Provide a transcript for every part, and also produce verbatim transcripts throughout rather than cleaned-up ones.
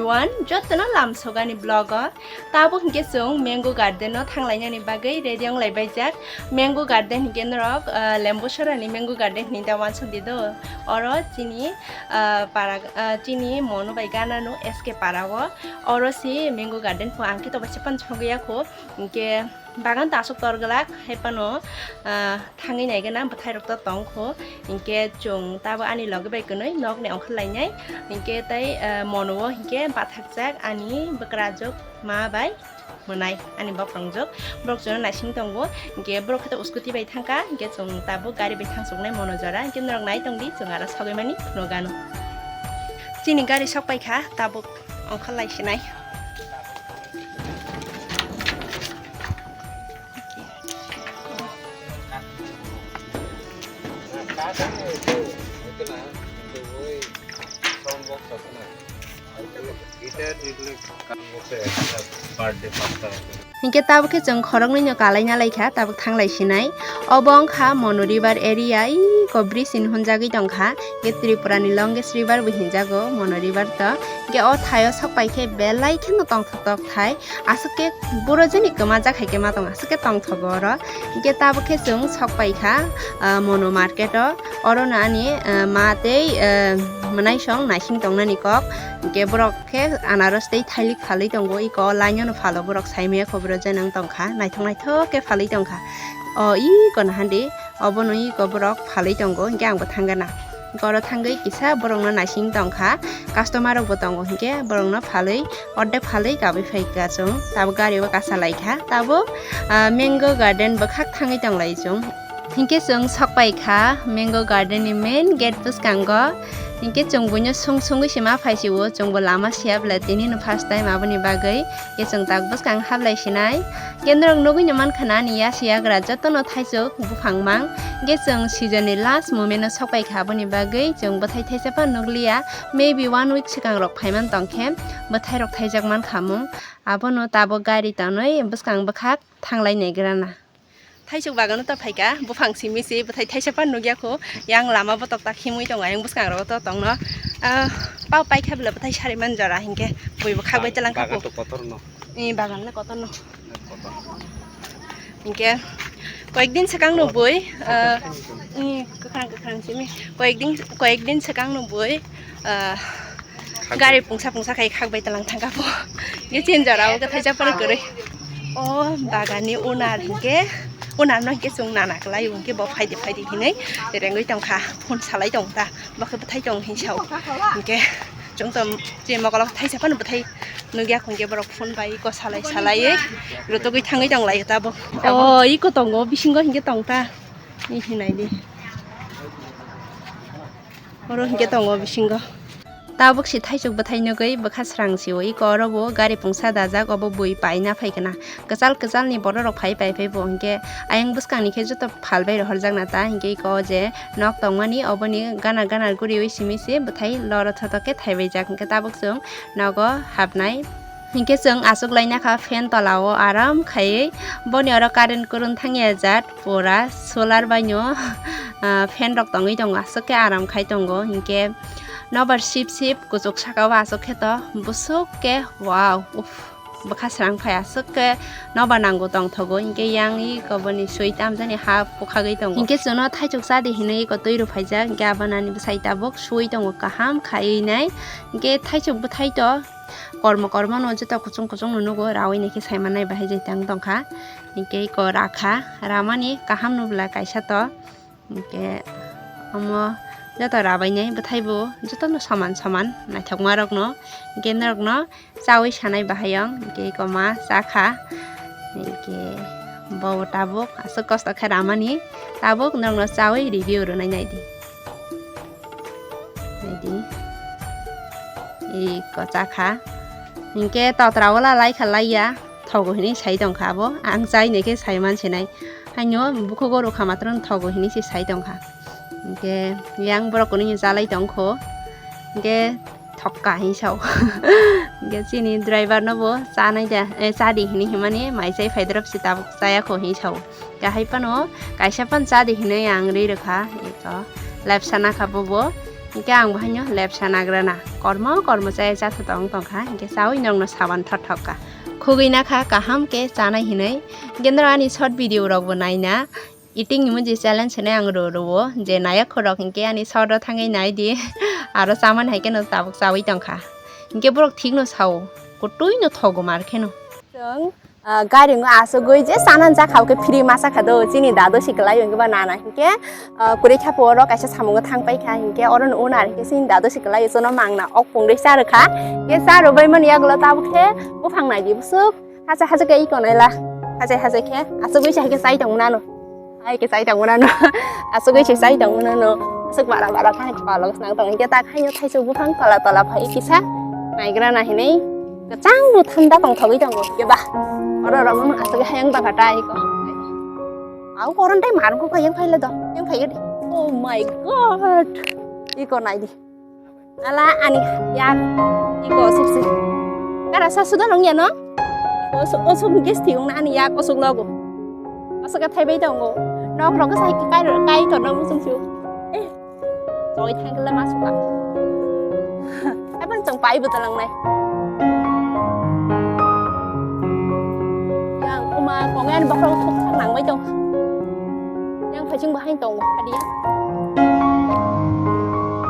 One, jotono lamsogani vlog o. Tabuk hinkhe chwng Mango Garden o thanglainani bagwi ready wnglaibaijak. Mango Garden hinkhe norok, ah, Lembusorani Mango Garden hinwi da uansukdi do. Oro chini, ah, para, ah, chini monu bai ganano S K para o. Oro si Mango Garden pho ang khe tobaisa phano sogwi ya kho. Hinkhe bagan ta aswk tor glak, hai phano, ah, thangwi nai gana bwthai rok to tong kho. Hinkhe chwng tabo ani logi bai kwnwi nokni ongkhor lainai. Hinkhe tei, ah, mono o hinkhe bathakjak ani bwkrajwk ma bai mwnai ani bophang jwk. Borok chwngno naising tongo. Hinkhe borok khe to scooty bai thangkha. Hinkhe chwng tabuk gari bai thangsuknai mono jora. Hinkhe norok nai tongdi chwng aro sogwi mani phunukgano. Chini gari sok paikha tabuk. Ongkha lai sinai. Birthday. Hinkhe tabuk khe chwng khoroknwi no kalai nalai kha, tabuk thanglai sinai. Obo wngkha Mono River area, iko bridge hinwi hwnjagwi tongkha. Hinkhe Tripura ni longest river bo hinjago Mono River to. Hinkhe o thaio sok pai khe belai kheno tongthok tok thai. Aswk khe boro jani kwmajak hai khe ma tong, aswk khe tongthogo oro. Hinkhe tabuk khe chwng sok pai kha, ah, Mono market o. Oro no ani, ah, ma tei, ah, mwnaisong naising tongnani kok. Hinkhe borok khe anaros tei thailik phalwi tongo, iko line o no phalo borok saimaya kho boro jani wng tongkha, naithok naithok khe phalwi tongkha. O iko nahan di, obono iko borok phalwi tongo, hinkhe angbo thangana. Hinkhe oro thangwi kisa borokno naising tongkha, customer rokbo tongo, hinkhe borokno phalwi, ordek phalwi kabwi phaikha chwng, tabuk gari o kasa laikha, tabuk, ah, Mango Garden bwkhak thangwi tonglai chwng. Hinkhe chwng sok pai kha Mango Garden ni main gate bwskango. Hinkhe chwng buino sung sungwi se ma phai si o, chwngbo lama siya bwle tini no first time aboni bagwi. Hinkhe chwng tak bwskang hablai sinai. Hinkhe norok nugwi no mankha na ani yasi yagra jotono thaichuk buphang mang. Hinkhe chwng season ni last moment o sok pai kha, aboni bagwi chwng bwthai thaisa phano nukliya. Maybe one week swkang rok phaiman tongkhe bwthai rok thaijak mankha mung. Abono tabuk gari tonwi bwskang bwkhak thanglai naigrana. Thaisuk bagano to phaikha, buphang simi se bwthai thaisa phano nukya kho, yang lama botok tak himwi tongo, ayang bwskang rogo to tongno. Ah, pao paikha bwle bwthai sariman jora hinkhe, bui bwkhak bai telang kha kho. Bagan to kotorno. Ni bagan le kotorno. Kotor. Hinkhe koyekdin swkang no bui, ah, ni kwkhwrang kwkhwrang simi, koyekdin, koyekdin swkang no bui, ah, Gari pungsa pungsa khai khak bai talang thangkha po. Ye chin jora o kathai japar kwrwi. O bagani owner hinkhe, owner no hinkhe chwng nana kwlai o hinkhe bo phaidi phaidi hinwi rengwi tongkha. Phone salai tong ta. Bo khe bwthai tong hin sao. Hinkhe chwng to che mokolo thaisa phano bwthai nukya hinkhe borok phone bai ko salai salai rwtugwi thangwi tong lai ta bo. O iko tongo bisingo hinkhe tong ta. Ni hinai di. Oro hinkhe tongo bisingo. Tabuk si thaisuk bwthai nugwi bwkha srang si o, iko oro bo gari pungsa dajak, obo bui paina phai khna. Kwchal kwchal ni borok rok phai pai phai bo hinkhe ayang bwskang ni khe joto phal bai rohor jak na ta, hinkhe iko o je nok tongmani oboni ganar ganar guriwi simi se bwthai loro thotok khe thaibai jak, hinkhe tabuk chwng nogo hapnai. Hinkhe chwng achuk laina kha fan tola o aram khaiwi, boni oro current kurun thangya jat. Pura solar bai no, ah, fan rok tongwi tongo, aswk khe aram khai tongo, hinkhe nobar sip sip kuchuk saka o aswk khe to bwswk khe wow, uff, bwkha srang phai aswk khe nobar nango tongthogo, hinkhe yang iko boni swi tamjani ha bukhagwi tongo, hinkhe chwngno thaichuk cha di hinwi iko twi rw phaijak, hinkhe abo nani bwsai tabuk swi tongo kaham khaiwi nai, hinkhe thaichuk bwthai to kormo kormo no joto kuchung kuchung no nugo, rawi nai khe sai mannai bahai jai tang tongkha. Hinkhe iko rakha, ramani kaham no bwla kaisa to. Hinkhe omo joto rabainai bwthai bo jotono soman soman naithokma rokno. Hinkhe norokno chawi sanai bahai ang, hinkhe iko ma chakha. Hinkhe bo tabuk aswk kosto khe ramani, tabuk norokno chawi review rwnai naidi. Naidi. Iko chakha. Hinkhe totra wala laikha laiya. Thogo hinwi sai tongkha abo, ang chai nai khe sai man sinai. Haino bukhugo rwkha matwrwng thogo hinwi se sai tongkha. Hinkhe yang borok kwnwi chalai tongkho. Hinkhe thokka hinwi sao. Hinkhe chini driver no bo chanai da, eh, chadi hinwi himani mai chai phaidrop se tabuk chaya kho hinwi sao. Kahai phano kaisa phano chadi hinwi ang ri rwkha. Eko lab sana kha bobo. Hinkhe ang bo haino lepsa nagrana kormo kormo chaya chatha tong tongkha, hinkhe chawi nokno saban thothokkha. Khugwi nakha kaham khe chanai hinwi. Hinkhe norok ani short video rokbo naina. Eating emoji challenge hinwi ang rw rwo, je nayok khorok hinkhe ani short o thangwi naidi. Aro chamani hai kheno tabuk chawi tongkha. Hinkhe borok thikno sao, kotwino thogo mar kheno. Chwng, ah, gari no asugwi je chana jakha, hwnkhe free masa kha do, chini dado si kwlai, hwnkhe ba nana hinkhe, ah, kwrwi kha po oro kaisa samungo thang paikha, hinkhe oro no owner hinkhe chini dado si kwlai, chono mangna ok pungwi cha rwkha. Hinkhe cha rwbaimani yagulo tabuk khe buphang naidi bwswk. Hacha hacha khe iko naila. Hacha hacha khe asugwi se haikhe chai tong mwnano. Hai khe chai tong mwnano. Asugwi se chai tong mwnano. Asuk bara bara khe palok nang tong. Hinkhe tak haino thaisuk buphang tola tola phai kisa. Naigra na hinwi. Kwchang bo thanda tong thogwi tongo. Hinkhe ba. Oro oro mano asugwi hayang baka ta iko. Au koron tai mar ko yang phai le do. Yang phai de. Oh my God. Iko naidi. Ala ani yak iko osuk se. Kara sa suda nong ya no? Osuk, osuk ges ti ong na ani yak osuk logo. Osuk ka thai bai tongo. Nok rok sai kai kai to no musung su. Eh. Soi thang kala masuk ka. Aban chong pai bu talang nai. Yang uma kongen bakrok thuk thang nang bai tong. Yang phai ching bahai tong kadiya.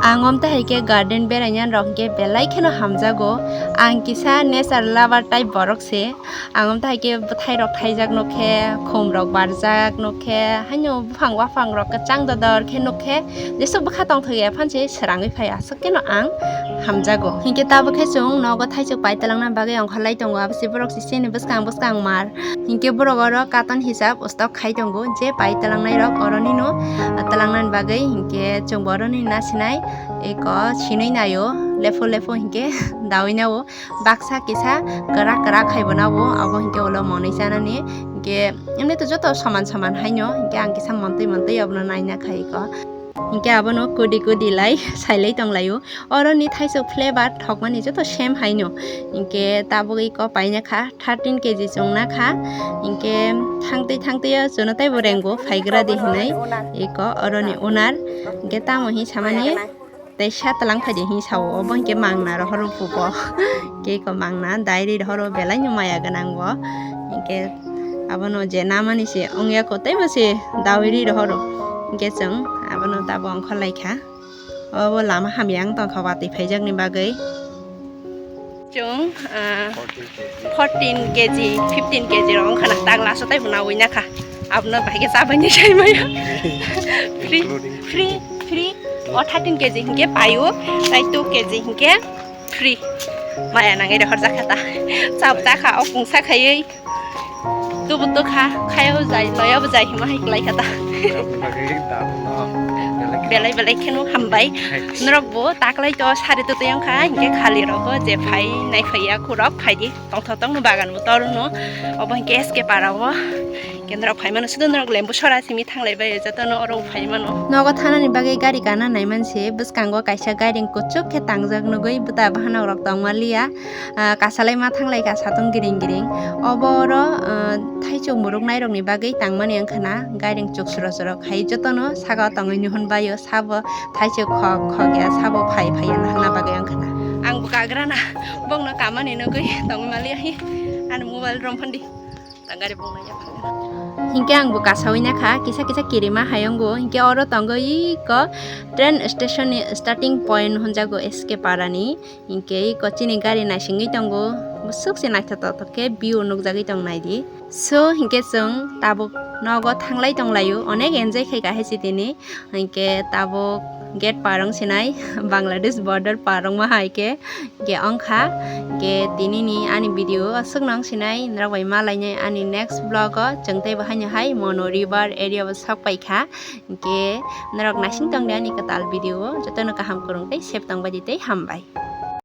Ang omte hai khe garden beraina rok hinkhe belai kheno hamjago. Ang kisa nature lover type borok se. Ang omte hai khe bwthai rok thaijak nokhe, khum rok barjak nokhe, haino buphang waphang rok kwchang dodor khe nokhe, jesuk bwkha tongthok ya phan se srangwi phai aswk kheno ang hamjago. Hinkhe tabuk khe chwng nogo thaisuk pai twlangna bagwi ongkha lai tongo, abo se borok se chini bwskang bwskang mar. Hinkhe borok oro katon hisab ustok khai tongo, je pai twlangnai rok oro nino, ah, twlangnani bagwi hinkhe chwng bo oro nini nasinai eko sinwi naio, lepho lepho hinkhe dawi nao baksa kisa kwrak kwrak hai bo nabo, abo hinkhe ulo monwi chanani hinkhe emni to joto soman soman haino hinkhe ang kisa montwi montwi abono naina khai eko. Hinkhe abono kudi kudi lai sailai tonglaio. Oroni thaisuk flavor thokmani joto same haino. Hinkhe tabuk iko paina kha thirteen K G chwngna kha. Hinkhe thangtwi thangtwi o chwngno teibo rengo phaigra di hinwi iko oroni owner. Hinkhe tamo hi samani tei sa tlang phaidi hi sao, obo hinkhe mangna rohoro pubo. Hinkhe iko mangna diary rohoro belai no maya gwnang bo. Hinkhe abono je namani se wngya ko teibo se diary rohoro. Hinkhe chwng abono tabuk ongkhor lai kha. Obo lama hamya wng tongkha watwi phaijakni bagwi. Chwng, ah, fourteen K G, fifteen K G rok wngkha na, tak laso tei bo nawi nakha. Abono bahai khe chabaini sai maya. Free, free, free. O thirteen K G hinkhe paio, tai two K G hinkhe free. Maya nangwi rohorjak kha ta. Chap ta kha, o kungsa khaiwi. Tubu to kha, khaya bo jai, loya bo jai, hima hai klai kha ta. Belai belai kheno hambai. Norok bo taklai to sari to tei wngkha, hinkhe khali rok bo je phai nai phaiya khurok phaidi tongthok tongno bagan bo torno. Obo hinkhe S K para o. Hinkhe norok phaimano sudu norok lembu sora simi thanglai bai jotono oro phaimano. Nogo thanani bagwi gari kana naiman se bwskango kaisa gairing kuchuk khe tangjak nugwi bwta bahanok rok tongma liya. Ah, kasalai ma thanglai kha satung giring giring. Obo oro, ah, thaichuk muruk nairokni bagwi tangmani wngkha na, gairing chuk suro suro khai jotono saka o tongwi nuhun baio, sabo thaichuk khok khok ya, sabo phai phai ya nahakna bagwi wngkha na. Ang bo kagrana bongno kamani nugwi tongwi maliya hi ani mobile rom phondi. Tangari bongno ya. Hinkhe ang bo kasawi nakha, kisa kisa kirima hayungo, hinkhe oro tongo iko train station ni starting point hwnjago S K Para ni. Hinkhe iko chini gari naisingwi tongo, bwswk se naithotok khe view nukjagwi tong naidi. So hinkhe chwng tabuk nogo thanglai tonglaio, onek enjoy khai kha hai chitini. Hinkhe tabuk gate par wng sinai, Bangladesh border par wngma hai khe, hinkhe wngkha. Hinkhe tinini ani video aswkno wng sinai, norok bai ma lainai ani next vlog o. Chwng teibo haino hai Mono river area o sok paikha. Hinkhe norok naising tongdi ani kwtal video o, jotono kaham kwrwng tei safe tongbaidi tei hambai.